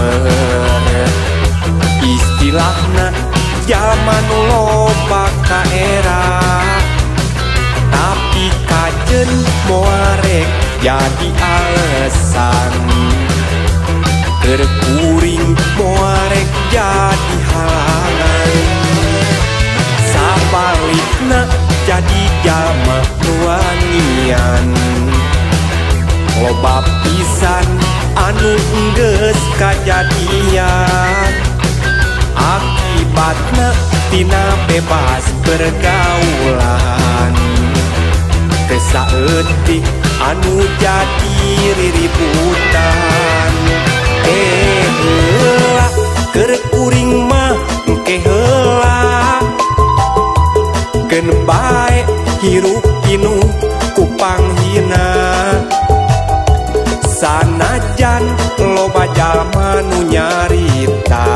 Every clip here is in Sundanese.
Cooper. Istilahna jalma nu loba kaera, tapi kajen moarek jadi alasan. Keur kuring moarek jadi halangan, sabalikna jadi jalma nu wanian. Loba pisan anu enggeus kajadian, akibatna tina bebas pergaulan. Teu saeutik anu jadi riributan. Heula keur kuring mah engke heula, keun bae hirup pinuh ku panghina. Sanajan loba jalma nu nyarita,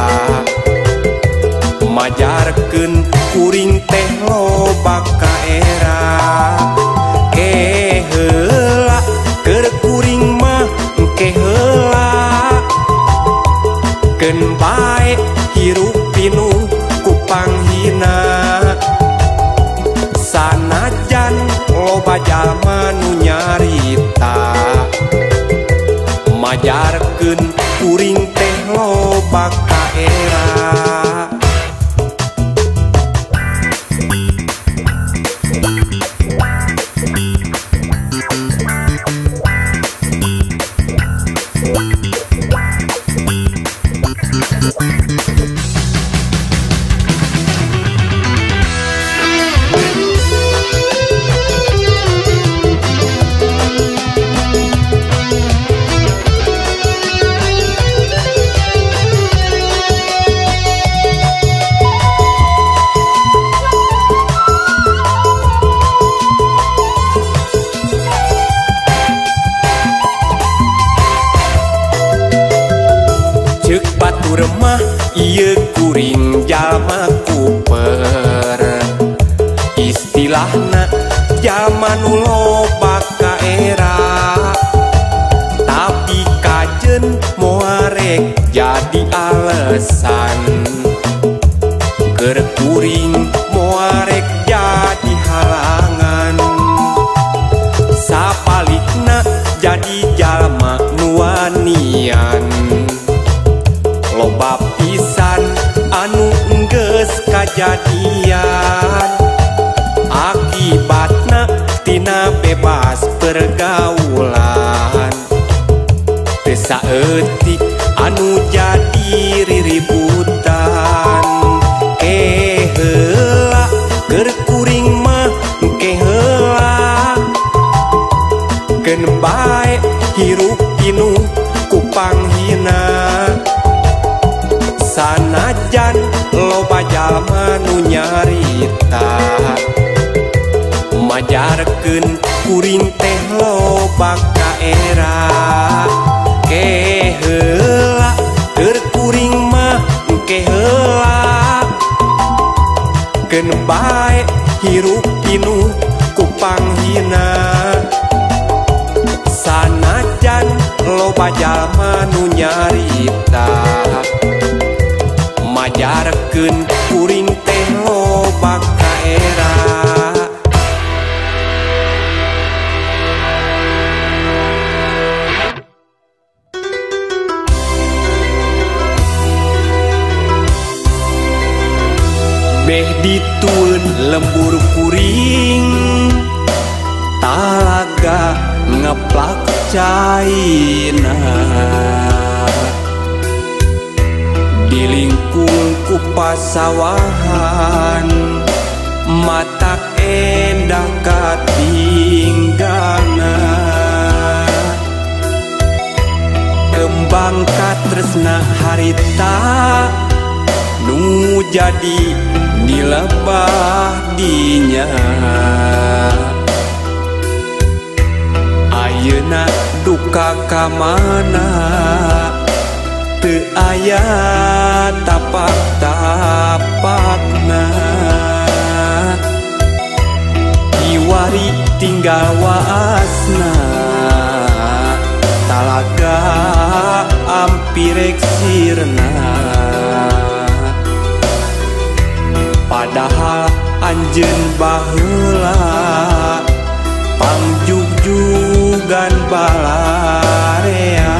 majarkeun kuring teh loba kaera. Heula keur kuring mah engke heula, keun bae hirup pinuh ku panghina. Sanajan loba jalma nu nyarita, majarkeun kuring teh loba kaera. Ceuk batur mah ieu kuring jalma kuper, istilahna jalma nu loba kaera, tapi kajen moarek jadi alasan. Keur kuring moarek jadi halangan, sapalikna jadi jalma nu wanian. Loba pisan anu enggeus kajadian, akibatna tina bebas pergaulan. Teu saeutik anu jadi riributan. Heula keur kuring mah engke heula, keun bae hirup pinuh ku panghina. Sanajan loba jalma nu nyarita, majarkeun kuring teh loba kaera. Heula keur kuring mah engke heula, keun bae hirup pinuh ku panghina. Sanajan loba jalma nu nyarita, majarkeun kuring teh loba kaera. Beh ditueun lembur kuring, talaga ngeplak caina. Di lingkung ku pasawahan, matak endah katinggana. Kembang katresna harita, nu jadi nilebah dinya. Ayeuna duka ka mana, teu aya tapak-tapakna. Kiwari tinggal waasna, talaga ampun. ampirek sirna. Padahal anjeun baheula pangjugjugan balarea.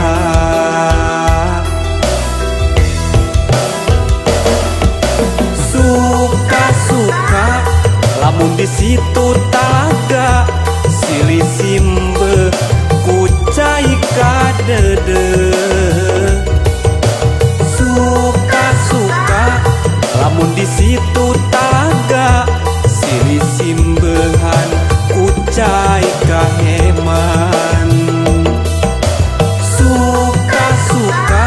Suka-suka lamun di situ talaga silih simbe ku cai kadede. Suka-suka lamun di situ talaga silih simbehan ku cai kaheman. Suka-suka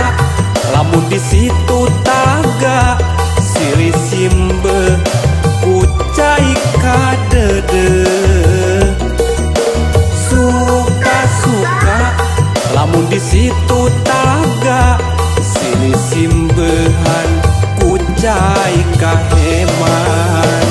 lamun di situ talaga silih simbe ku cai kadede. Suka-suka lamun di situ talaga silih simbehan ku cai kaheman.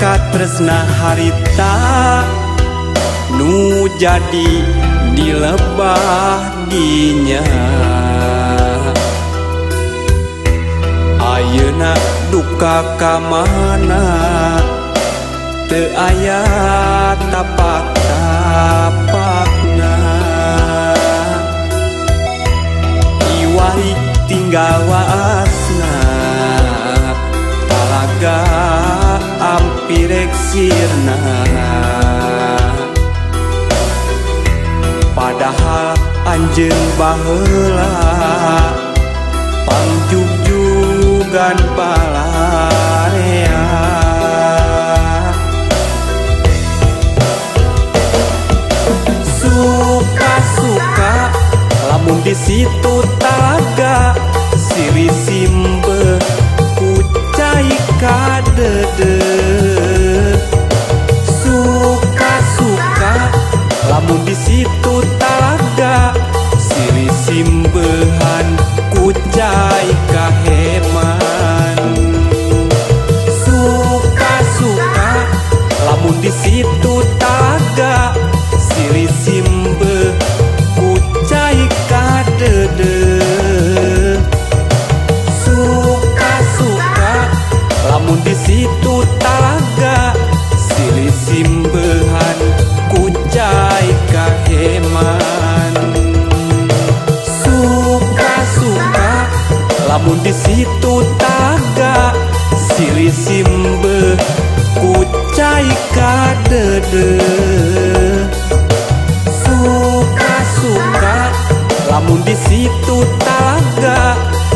Katresna harita nu jadi dilebah dinya. Ayeuna duka ka mana teu aya tapak-tapakna. Iwari tinggal waasna talaga ampirek sirna. Padahal anjeun baheula pangjugjugan balarea. Suka-suka lamun di situ talaga silih simbe ku cai kadede. Suka-suka lamun di situ talaga silih simbehan ku cai kaheman. Suka-suka lamun di situ talaga silih simbe ku cai kadede. Suka-suka lamun di situ talaga silih simbehan ku cai kaheman. Suka-suka lamun di situ talaga silih simbe ku cai kadede. Suka-suka lamun di situ talaga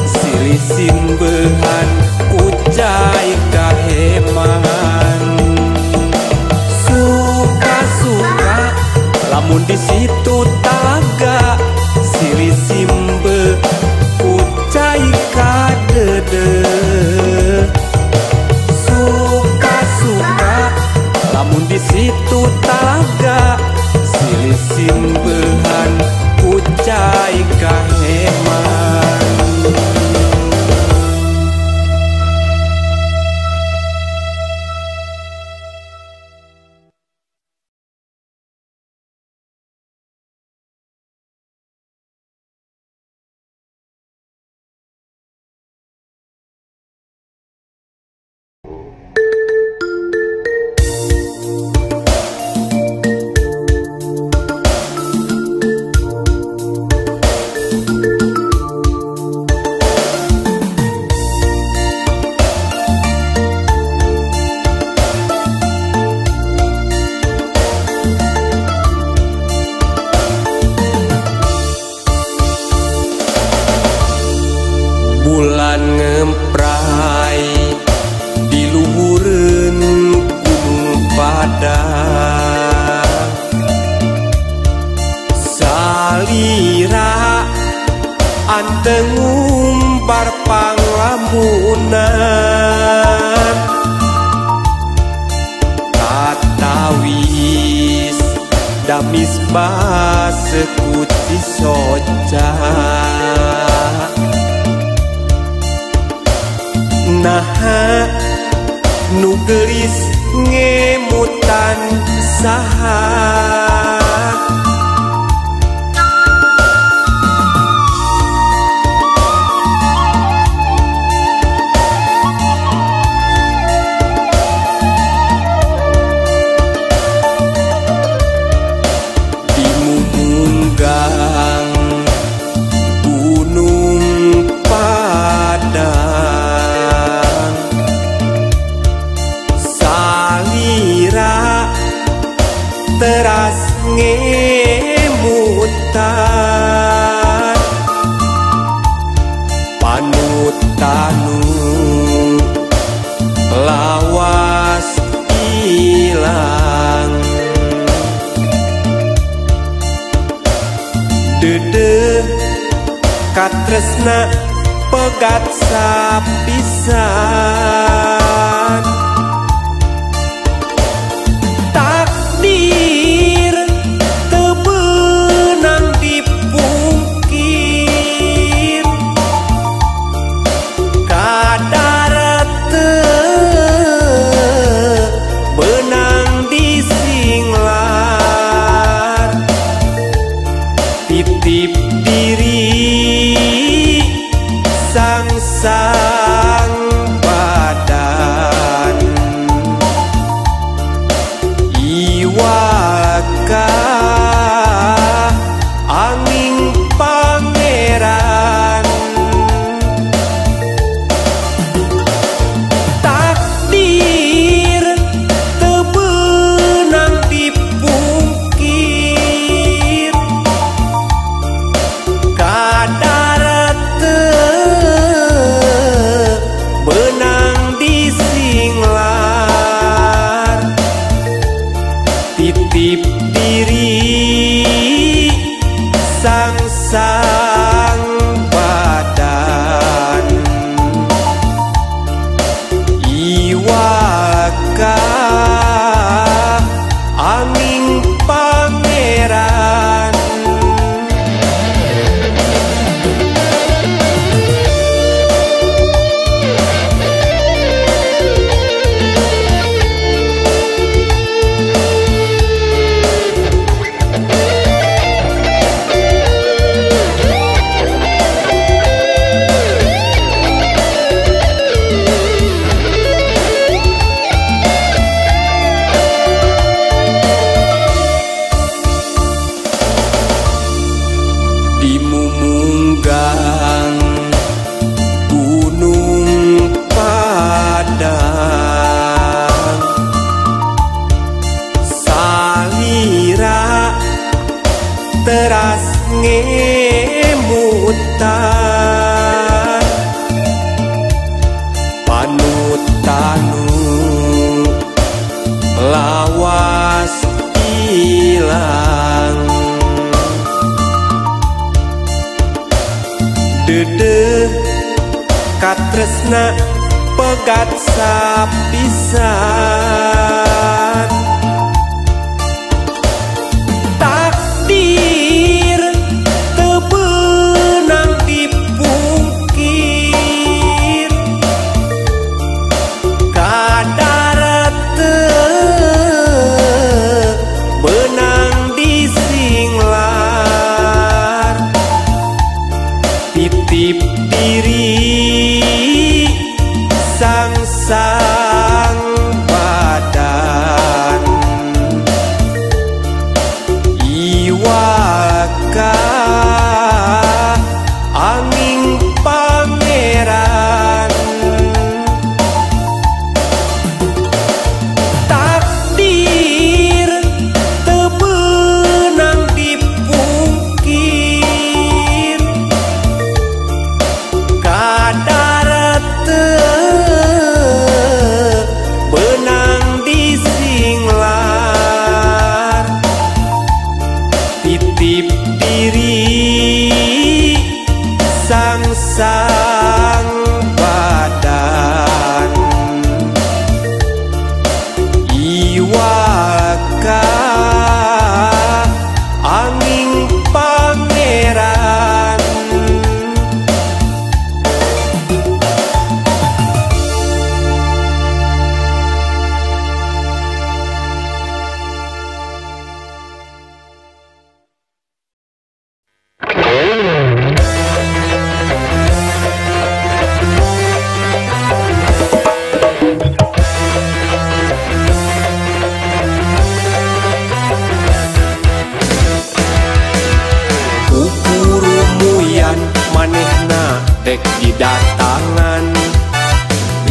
silih simbehan ku cai kaheman. Suka-suka lamun di situ talaga silih simbe ku cai kadede. Suka-suka lamun di situ talaga silih simbehan ku cai kaheman. Lamunan katawis damis basekuci soca. Naha nu geulis ngemutan saha. Dimumunggang Gunung Padang salira teras ngemutan panutanu lawas ilang. Dedeh katresna pegat sapisan. Takdir teu beunang dipungkir, kadar teu beunang disinglar. Titip diri sang-sang badan iwaka angin pangeran. Takdir teu beunang dipungkir, kadar teu beunang disinglar. Titip diri sang-sang badan iwaka angin pangeran. Dimumunggang Gunung Padang salira teras ngemutan panutanu lawas ilang. Dedeh katresna pegat sapisan. Takdir teu beunang dipungkir, kadar teu beunang disinglar. Titip diri sang-sang badan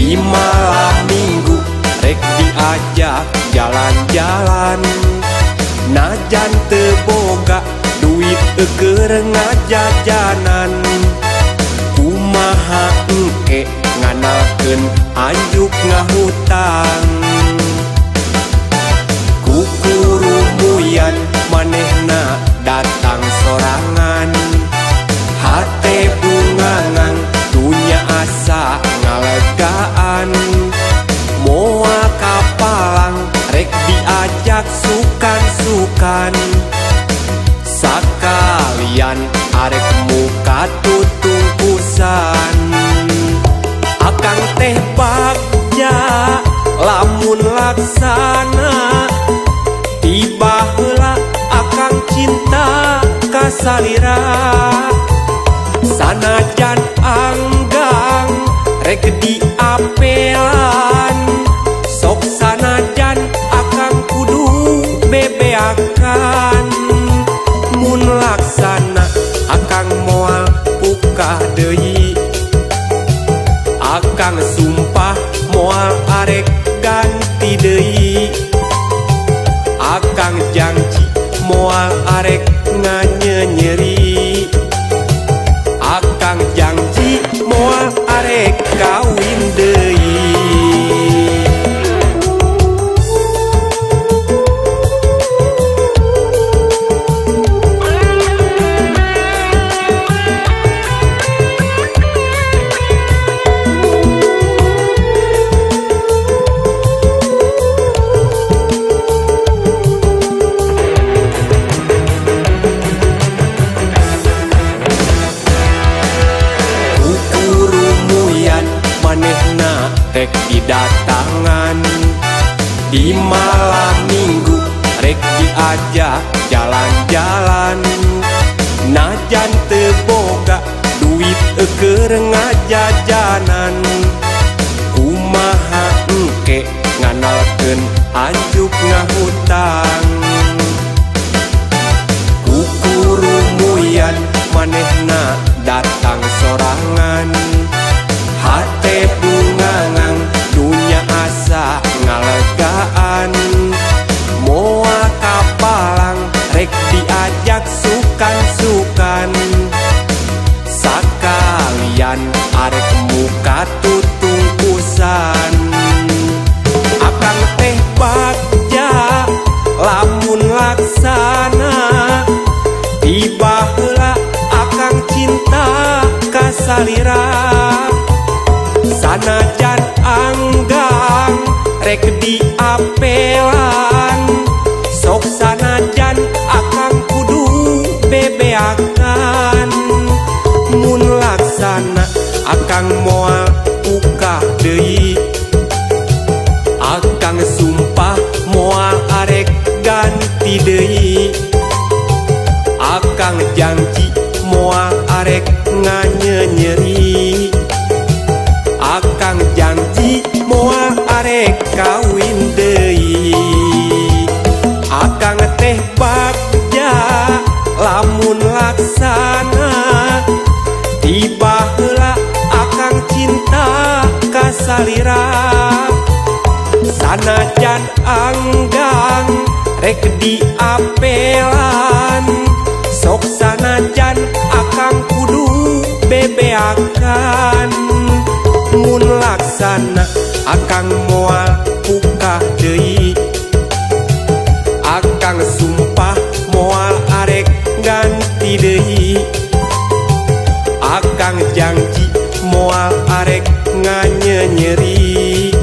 Di malam minggu rek diajak jalan-jalan. Najan teu boga duit keur ngajajanan. Kumaha engke ngandalkeun anjuk ngahutang. Kukurumuyan manehna datang sorangan. Hate bungangan dunya asa ngalegaan. Moal kapalang rek diajak sukan-sukan. Sakalian arek muka tutungkusan. Akang teh bagja lamun laksana. Tiba heula akang cinta ka salira. Sanajan anggang rek diapelan. Sok sanajan akang kudu bebeakan. Mun laksana akang moal pukah deui. Akang sumpah moal arek ganti deui. Akang janji moal arek nganyenyeri. Akang janji moal arek kawin deui. Rek didatangan di malam minggu rek diajak jalan-jalan. Najan teu boga duit keur ngajajanan. Kumaha engke ngandalkeun anjuk ngahutang. Kukurumuyan manehna datang sorangan. Hate bungangan dunya asa ngalegaan. Moal kapalang rek diajak sukan-sukan. Sakalian arek muka tutungkusan. Akang teh bagja lamun laksana. Tiba heula akang cinta ka salira. Sanajan anggang rek diapelan. Sok sanajan akang kudu bebeakan. Mun laksana akang moal pukah deui. Akang sumpah moal arek ganti deui. Akang janji moal arek nganyenyeri. Akang janji moal arek kawin deui. Akang teh bagja lamun laksana. Tiba heula akang cinta ka salira. Sanajan anggang rek diapelan. Sok sanajan akang kudu bebeakan. Mun laksana akang moal pukah deui. Akang sumpah moal arek ganti deui. Akang janji moal arek nganyenyeri.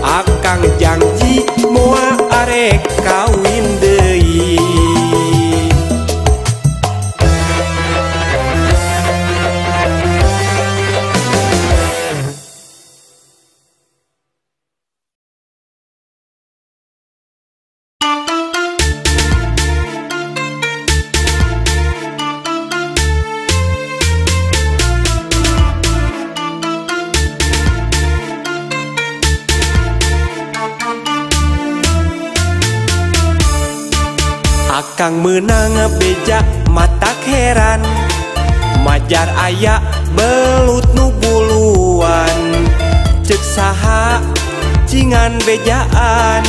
Akang janji moal arek kawin deui. Akang menang beja matak heran, majar aya belut nu buluan. saha cingan bejaan.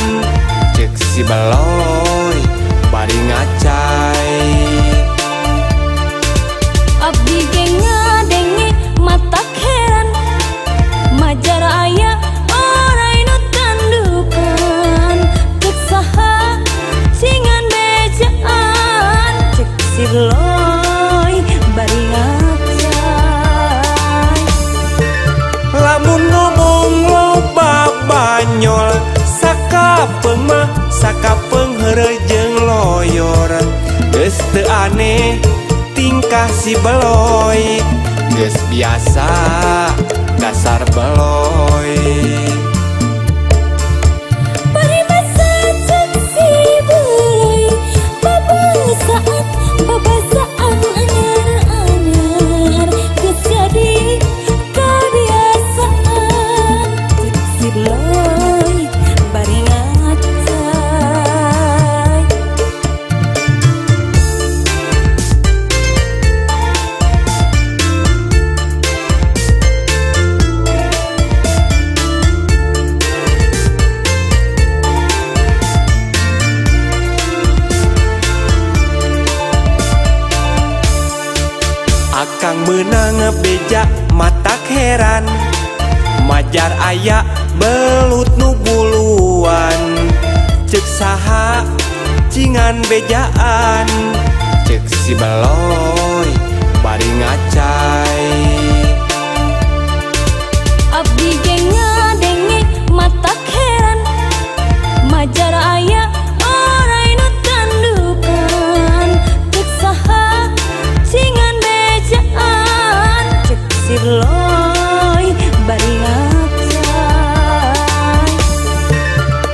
Cek si beloy bari ngacai. Abdi ge ngadenge matak heran, majar aya orai nu tandukan. Cek saha cingan bejaan. Cek si beloy bari ngacai. Lamun ngomong loba banyol, sakapeung mah sakapeung heureuy jeung loyor. Geus teu aneh tingkah si beloy, geus biasa dasar beloy. Paribasa cek si beloy, babasaan babasaan anyar-anyar. Geus jadi kabiasaan. Cek si beloy bari ngacai. Akang meunang beja matak heran, majar aya belut nu buluan. Cek saha cingan bejaan. Cek si beloy bari ngacai. Abdi ge ngadenge matak heran, majar aya orai nu tandukan. Cek saha cingan bejaan. Cek si beloy bari ngacai.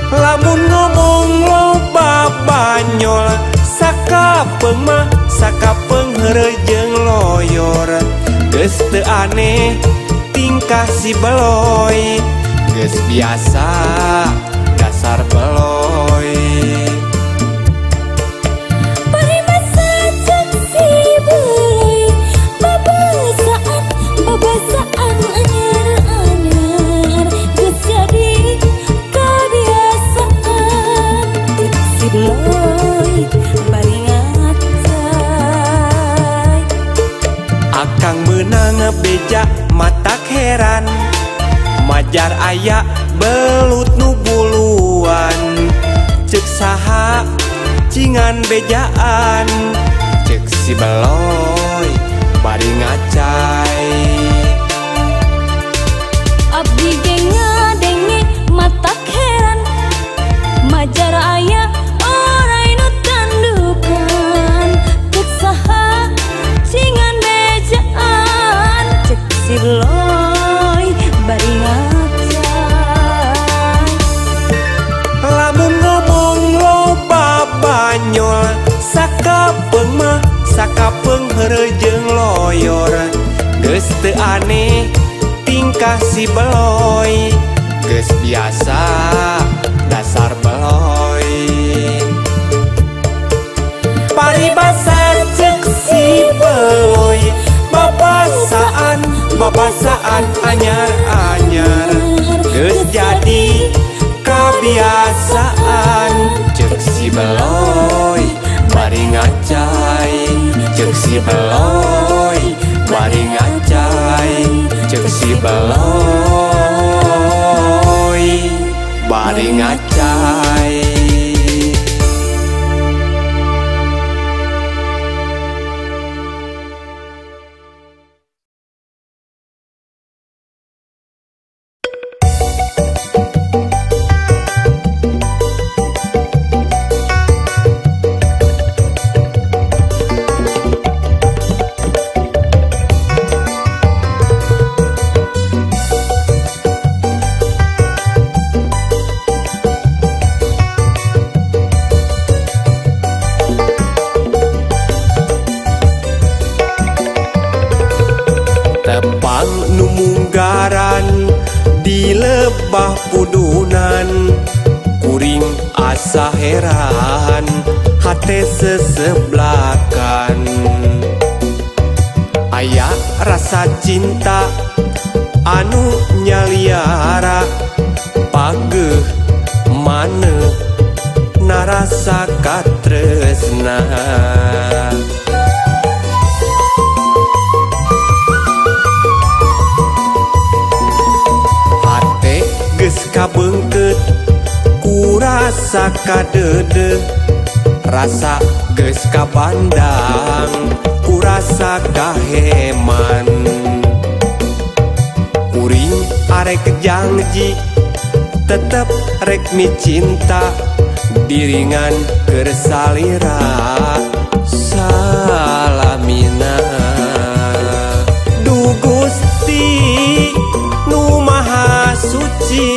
Lamun ngomong loba banyol, sakapeung mah sakapeung heureuy jeung loyor. Geus teu aneh tingkah si beloy, geus biasa dasar beloy. Paribasa cek si beloy, babasaan babasaan anyar-anyar. Geus jadi kabiasaan. Cek si beloy bari ngacai. Akang meunang beja matak heran, majar aya belut nu buluan. Cek saha cingan bejaan. Cek si beloy bari ngacai. Abdi ge ngadenge matak heran, majar aya orai nu tandukan. Cek saha cingan bejaan. Cek si beloy bari ngacai. Lamun ngomong loba banyol, sakapeung mah sakapeung heureuy jeung loyor. Geus teu aneh tingkah si beloy, geus biasa dasar beloy. Paribasa cek si beloy, babasaan babasaan anyar-anyar. Geus jadi kabiasaan. Cek si beloy bari ngacai. Cek si beloy bari ngacai. Cek si beloy bari ngacai. Tepang nu munggaran di lebah pudunan, kuring asa heran hate seseblakan. Aya rasa cinta anu nyaliara. kabeungkeut ku rasa kadeudeuh rasa geus kabandang ku rasa kaheman kuring arek janji tetep rek micinta diringan keur salira salamina. Duh Gusti nu Maha Suci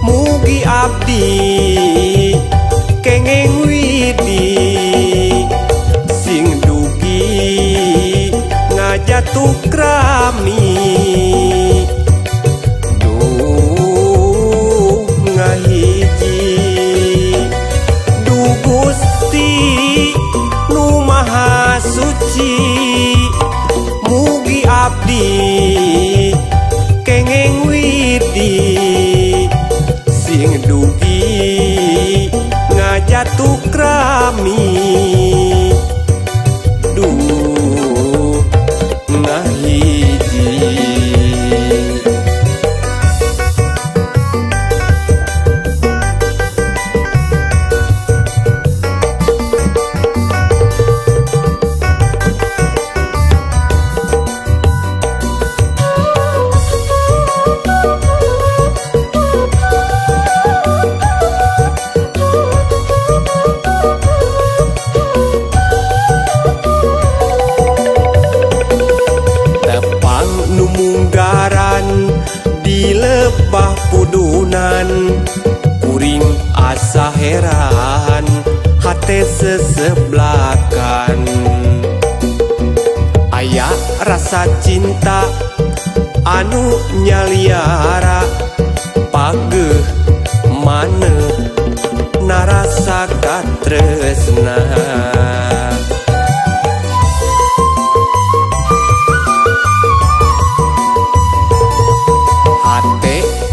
mugi abdi kenging widi sing dugi ngajatuh krami duh ngahiji. Duh Gusti nu Maha Suci mugi abdi kenging widi sing dugi ngajatuh krami duh ngahiji. Di lebah pudunan kuring asa heran hate seseblakan aya rasa cinta anu nyaliara pageuh maneh narasa katresna.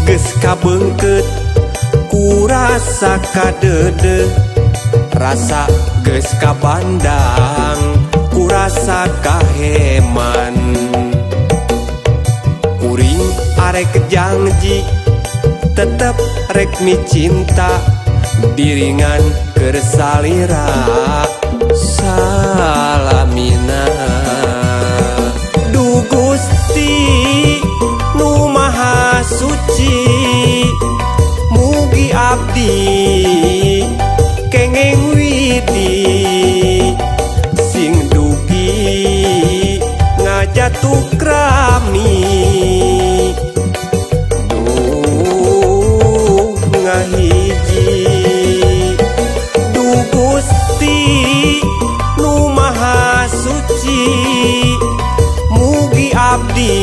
Geus kabeungkeut ku rasa kadeudeuh rasa geus kabandang ku rasa kaheman kuring arek janji tetep rek micinta diringan keur salira salamina. Duh Gusti nu Maha Suci mugi abdi kenging widi sing dugi ngajatuh krami duh ngahiji. Duh Gusti nu Maha Suci mugi abdi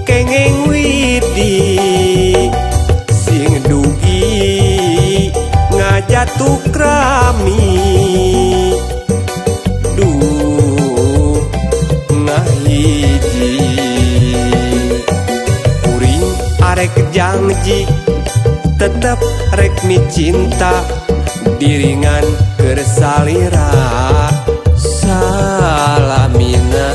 kenging widi sing dugi ngajatuh krami duh ngahiji. Kuring arek janji tetep rek micinta diringan keur salira salamina.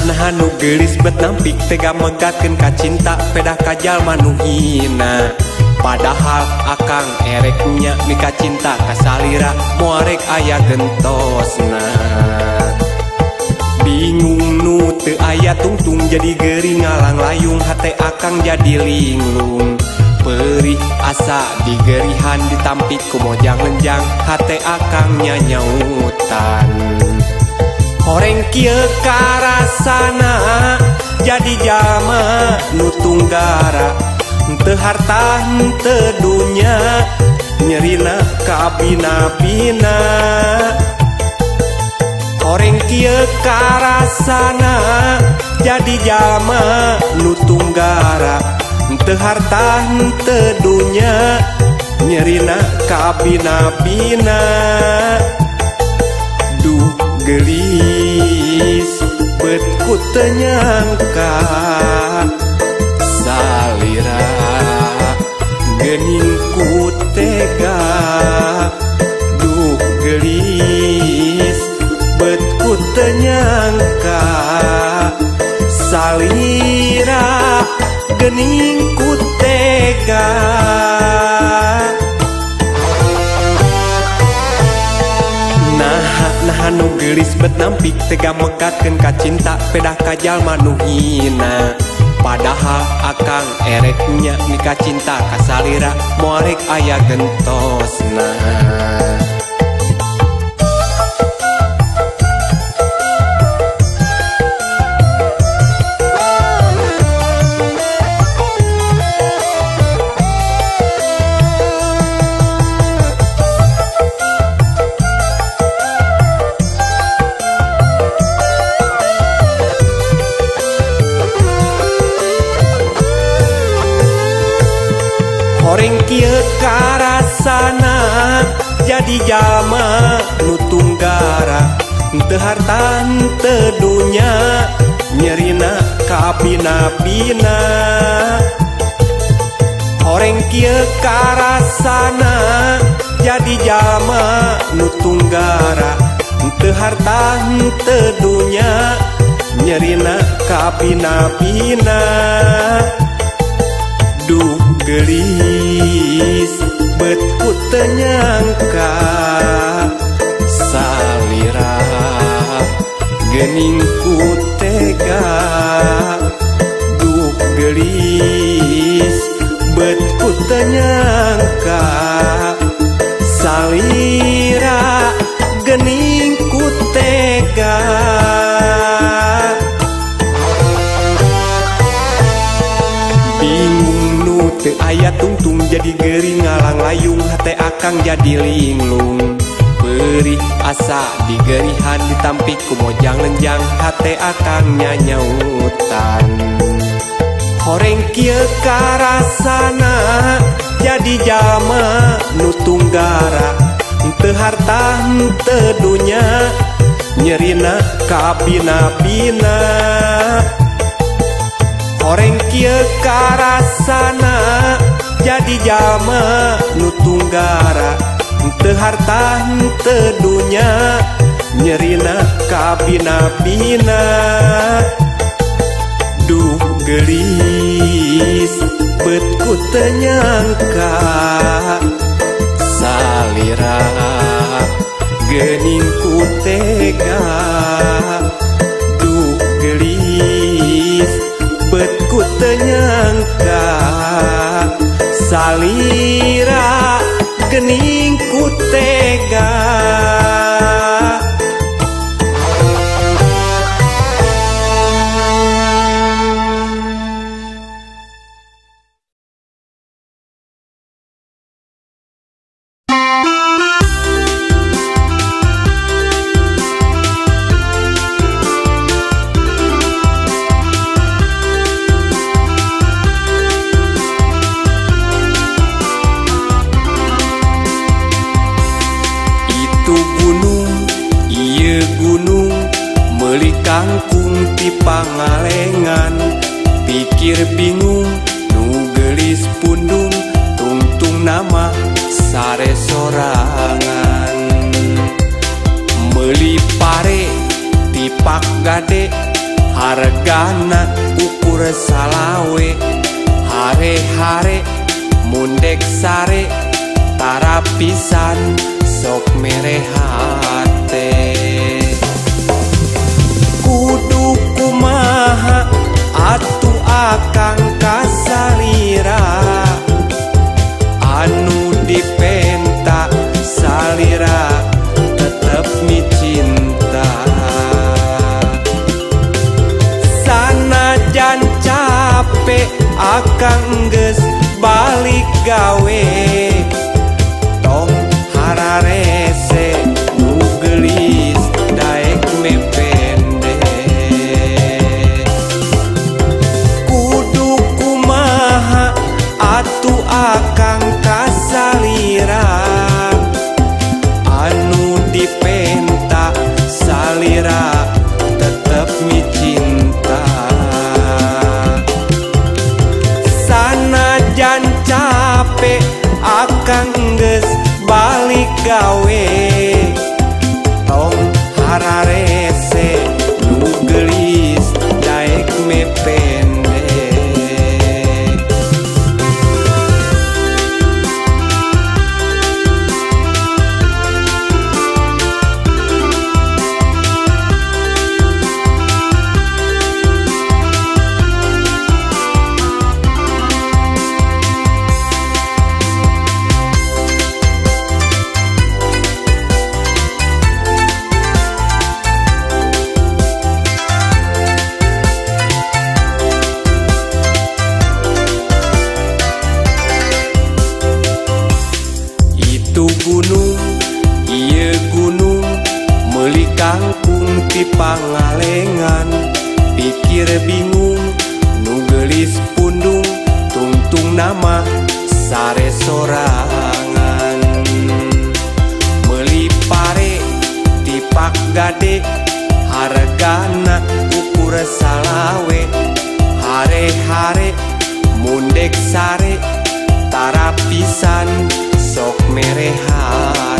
Nah nu geulis bet nampik tega megatkeun ka cinta pedah ka jalma nu hina padahal akang erek nya mika cinta ka salira moal rek aya gentosna bingung nu teu aya tungtung jadi geuring ngalang layung hate akang jadi linglung perih asa digerihan ditampik ku mojang lenjang hate akang nyanyautan. Horeng kieu karasana jadi jalma nu tunggara henteu harta henteu dunya nyerina kabina-bina. Horeng kieu kieu karasana jadi jalma nu tunggara henteu harta henteu dunya nyerina kabina-bina. Duh geulis bet ku teu nyangka salira geuning ku tega. Duh geulis bet ku teu nyangka salira geuning ku tega. Nah nu geulis bet nampik tega mekatkeun ka cinta pedah ka jalma nu hina. Padahal akang erek nya mika cinta ka salira moal rek aya gentosna. Horeng kieu karasana jadi jalma nu tunggara henteu harta henteu dunya nyerina kabina-bina. Horeng kieu karasana jadi jalma nu tunggara henteu harta henteu dunya nyerina kabina-bina. Duh geulis bet ku teu nyangka salira geuning ku tega. Duh geulis bet ku teu nyangka salira geuning ku tega. Bingung nu teu aya tungtung jadi geuring ngalang layung hate akang jadi linglung. Perih asa digerihan ditampik ku mojang lenjang hate akang nyanyautan. Horeng kieu karasana jadi jalma nu tunggara henteu harta henteu dunya nyerina kabina-bina. Horeng kieu karasana jadi jalma nu tunggara henteu harta henteu dunya nyerina kabina-bina. Duh geulis bet ku teu nyangka salira geuning ku tega. Duh geulis bet ku teu nyangka salira geuning ku tega. Kangkung ti pangalengan pikir bingung nu geulis pundung tungtung nama sare sorangan. Meuli pare tipak gade hargana ukur salawe hare-hare mundek sare tara pisan sok mere hate. Kudu kumaha atuh akang kasalira anu dipenta salira tetep micinta. Sanajan capek akang geus balik gawe tong hararese nu geulis daek mepen. kangkung ti pangalengan. Pikir bingung nu geulis pundung tungtung nama sare sorangan. Meuli pare ti Pak Gade hargana ukur salawe. Hare-hare mundek sare tara pisan sok mere hare.